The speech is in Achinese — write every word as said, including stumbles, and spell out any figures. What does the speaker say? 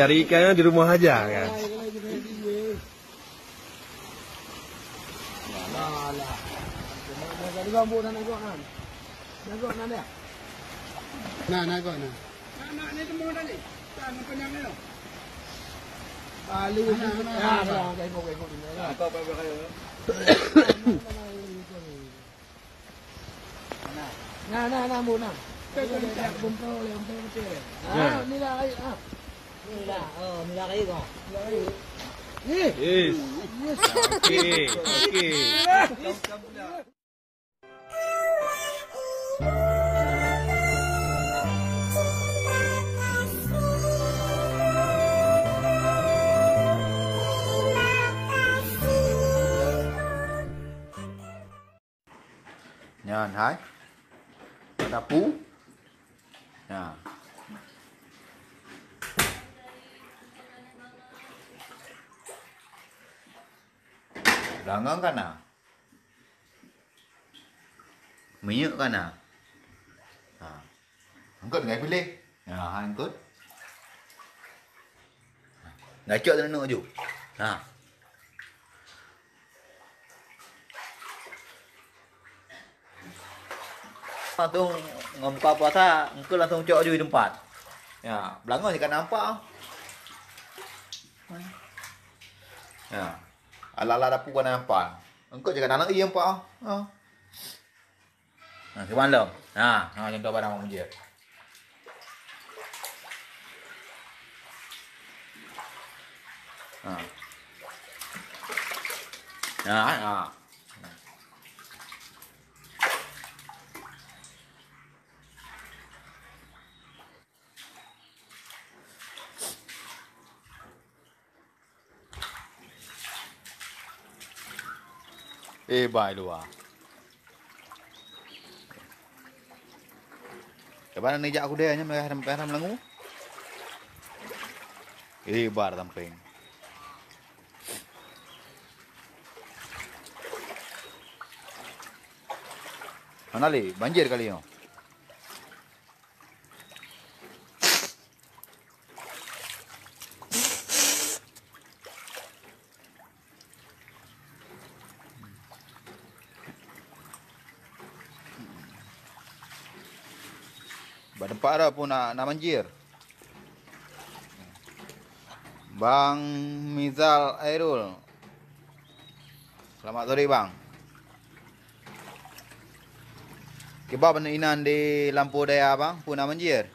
Cari ikan di rumah aja kan. Nah, nah, kau nah. Nah, nah, ni temu tadi. Nah, ni penyang ni. Ah, lu ni. Nah, nah, nah, nah, nah. Nah, nah, nah, Bu, nah. Bungkau oleh, bungkau kecil. Ah, ni lah, ayo, ah. Ni lah, oh, ni lah, ayo, kau. Ni lah, ayo. Ni. Yes. Yes. Okey, okey. Nyan hai. Dapu. Nyan. Beulangong ka na. Minyeuk ka na. Ha. Eungkôt ngai piléh. Ha, ha, eungkôt. Ngai cok teuneuk ju. Ha. Langsung ngon buka puasa, eungkôt langsung cok ju di teumpat. Ya, beulangong jih ka nampak. Ya. Alat-alat dapu ka nampak. Eungkôt jih ka na lagèe nampak. Ha. Ha, kiban lom. Ha, ha, contoh barang mak manjir. Ha. Ha, ha. Eh, bai luwa. Kiban nijak kudée nyan, merah, merah melangu. Eh, bar sampéng. Hana lé, banjir kali nyoe. Bak teumpat droe pun na, na banjir. Bang Mizal Airul. Selamat sore, Bang. Kiban inan di Lampôh Daya, Bang, pun na banjir.